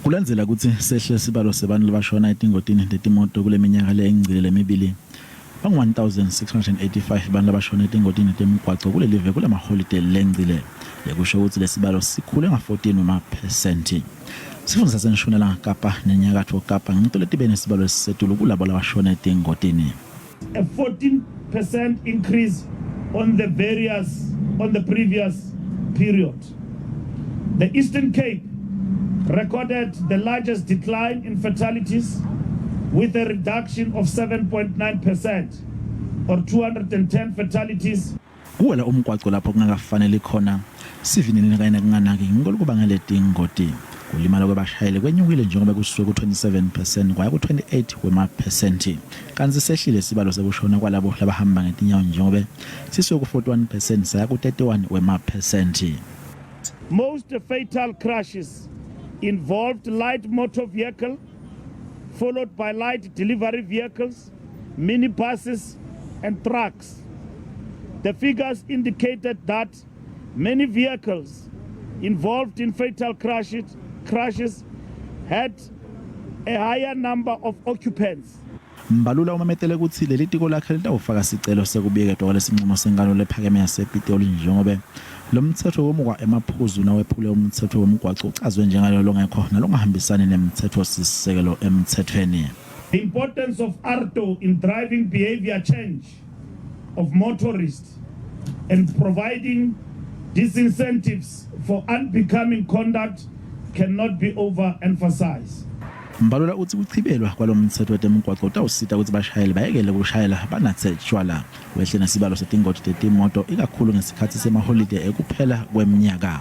Kulandzela kutsi sehle sibalo sebantfu labashona etingotini tetimoto kuleminyaka leyengcile lemibili, bangu-1685 bantfu labashona etingotini temigwaco kulelive kulamaholide lengcile, lekusho kutsi lesibalo sikhule nga-14 wemaphesenti. Sifundza saseNshonalanga Kapa neNyakatfo Kapa ngito letibe nesibalo lesisetulu kulabo labashona etingotini. A 14% increase on the previous period. The Eastern Cape recorded the largest decline in fatalities with a reduction of 7.9% or 210 fatalities. Kuwela umgwaco lapho kungakafaneli khona, sivinini kanye nekunganaki ngiko lokubangele tingoti. Kulimala kwebashayeli kwenyukile njengoba kusuke ku-27% kwaya ku-28 wemaphesenti, kantsi sehlile sibalo sekushona kwalabo labahamba ngetinyawo njengobe sisuke ku-41% saya ku-31 wemaphesenti. Most fatal crashes involved light motor vehicle, followed by light delivery vehicles, minibuses, and trucks. The figures indicated that many vehicles involved in fatal crashes had a higher number of occupants. Mbalula umemetele kutsi leli tiko lakhe litawufaka sicelo sekubuyeketwa kwalesincumo senkantolo lephakeme yasePitoli njengobe lo mtsetfo wemukwa emaphuzu nawephule umtsetfo wemgwaco uchazwe njengalo longekho nalongahambisani nemtsetfosisekelo emtsetfweni. The importance of AARTO in driving behavior change of motorists and providing disincentives for unbecoming conduct cannot be overemphasized. Mbalula utsi kuchibelwa kwalo mtsetfo wetemgwaco utawusita kutsi bashayeli bayekele kushayela banatse tjwala, kwehle nesibalo setingoti tetimoto, ikakhulu ngesikhatsi semaholide ekuphela kwemnyaka.